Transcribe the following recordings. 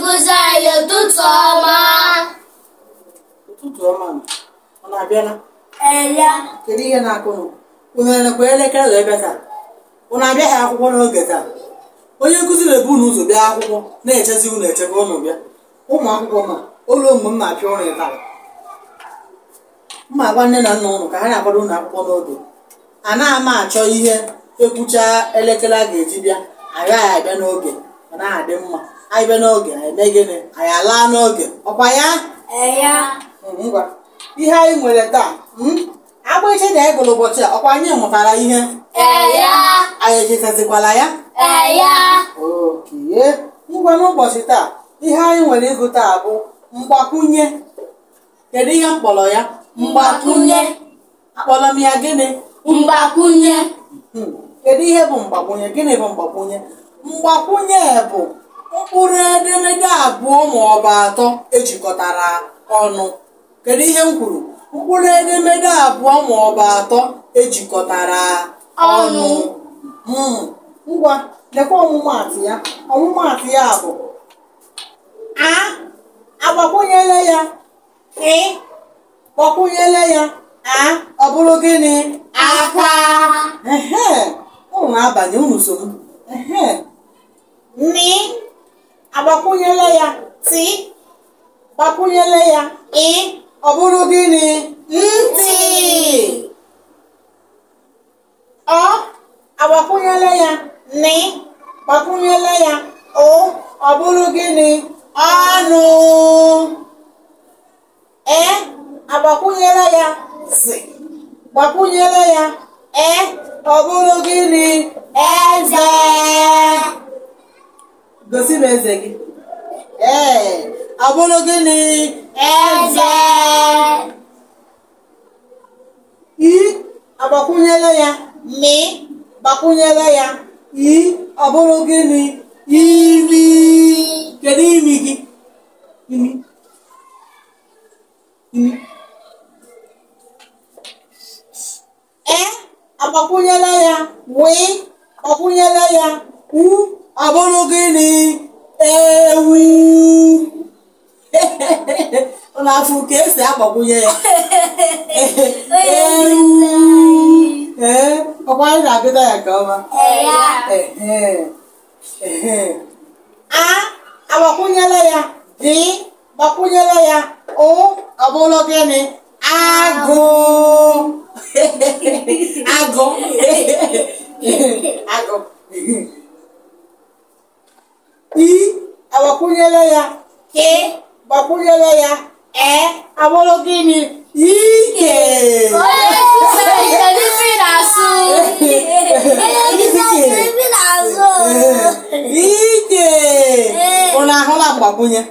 nkụzi anyị, ụtụtụ ọma. Ụtụtụ ọma ọ na-abịala? Eya. Kedu ihe na-akụnụ? Unu elekwa elekere wee bịa taa? Unu abịaghị akwụkwọ n'oge taa? Onye nkụzi na-ebu unu ụzọ bịa akwụkwọ na-echezi unu echebe unu bịa. Ụmụ akwụkwọ ma ụlọ mgbe m na-apịa ụnụ ịtarị. Mma agwa nne na nna ụnụ ka ha na-akwado unu akwụkwọ n'oge. A na-ama achọ ihe ekwucha elekere a ga-eji bịa, agaghị abịa n'oge, ọ naghị adị mma. Anyị bịa n'oge, anyị eme gịnị? Anyị alaa n'oge. Ọkwa ya? Eya. Ngwa. Ihe anyị nwere taa, agbịsị na anyị gụrụ ụbọchị a, ọkwa anyị mụtara ihe? Eya. Anyị echetazikwala ya? Eya. Okie. Ngwa, n'ụbọchị taa, ihe anyị nwere ịgụ taa bụ mgbakwunye. Kedu ihe m kpọrọ ya? Mgbakwunye. Akpọrọ m ya gịnị? Mgbakwunye. Kedu ihe bụ mgbakwunye? Gịnị bụ mgbakwunye? Mgbakwunye bụ mkpụrụ edemede abụọ ma ọ bụ atọ ejikọtara ọnụ. Kedu ihe m kwuru? Mkpụrụ edemede abụọ ma ọ bụ atọ ejikọtara ọnụ. Ngwa, lekwa ọmụmaatụ ya. Ọmụmaatụ ya bụ a agbakwunyela ya ị gbakwunyela ya a, ọ bụrụ gịnị? Aka. Ehe, unu na-abanye, unu so m. Ehe, ni agbakwunyela ya ti gbakwunyela ya ị, ọ bụrụ gịnị? Ntị. Ọ agbakwunyela ya ni gbakwunyela ya o, ọ bụrụ gịnị? Ọnụ. E agbakwunyela ya zi gbakwunyela ya e, ọ bụrụ gịnị? Eze. Gosi m eze gị. Ee, ọ bụrụ gịnị? Eze. I agbakwunyela ya mi gbakwunyela ya i, ọ bụrụ gịnị? Imi. Kedu imi gị? Imi. Imi. E agbakwunyela ya wee gbakwunyela ya u, ọ bụrụ gịnị? Ewu. Ụlọ afọ ka esi agbakwunye ya. Ewu. Ee, ọkwa anyị na-agụta ya nke ọma. Eya. Ehe. A agbakwunyela ya d gbakwunyela ya o, ọ bụrụ gịnị? Agụ. Agụ. Agụ. I agbakwunyela ya k gbakwunyela ya e, ọ bụrụ gịnị? Ike. Onye nkụzi anyị, kedu ife ị na-asụ? Onye nkụzi anyị, kedu ife ị na-asụ? Ike. Unu ahụla mgbakwunye?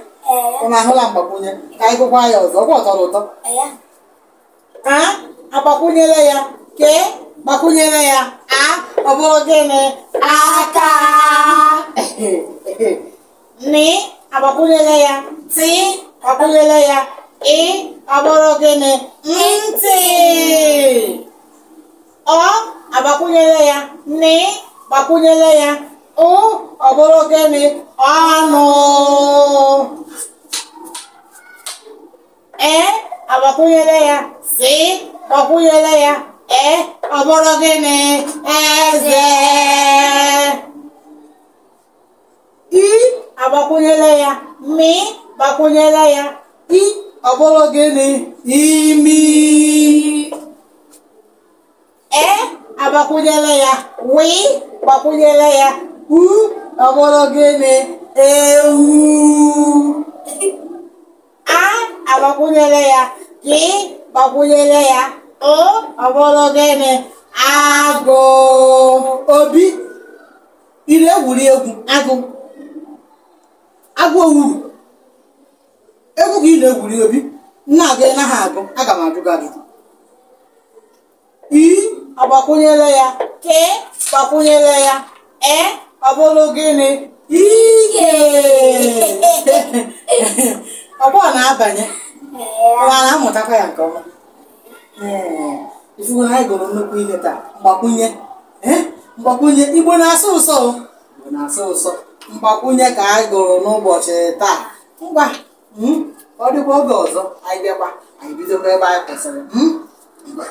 Unu ahụla mgbakwunye? Ka anyị gụkwa ya ọzọ. Ọkwa ọ tọrọ ụtọ? Eya. A agbakwunyela ya k gbakwunyela ya a, ọ bụrụ gịnị? Aka. Ni agbakwunyela ya t gbakwunyela ya ị, ọ bụrụ gịnị? Ntị. Ọ agbakwunyela ya ni gbakwunyela ya ụ, ọ bụrụ gịnị? Ọnụ. E agbakwunyela ya si gbakwunyela ya e, ọ bụrụ gịnị? Eze. I agbakwunyela ya mi gbakwunyela ya i, ọ bụrụ gịnị? Imi. E agbakwunyela ya wi gbakwunyela ya u, ọ bụrụ gịnị? Ewu. A agbakwunyela ya k gbakwunyela ya o, ọ bụrụ gịnị? Agụ. Obi, ị na-egwuri egwu? Agụ. Agụ owuru. Egwu ka ị na-egwuri, Obi? Nna gị naghị agụ, aga m ajụ gị ajụjụ. I agbakwunyela ya k gbakwunyela ya e, ọ bụrụ gịnị? Ike. Ọgbọ na-abanye. Ụwa na-amụtakwa ya nke ọma. Ee, ifugo na anyị gụrụ nnukwu ihe taa. Mgbakwunye. Mgbakwunye. Igbo na-asọ ụsọ o. Igbo na-asọ ụsọ. Mgbakwunye ka anyị gụrụ n'ụbọchị taa. Ngwa, ọ dịkwa oge ọzọ anyị bịakwa, anyị bidokwa ebe anyị kwụsịrị. Ngwa.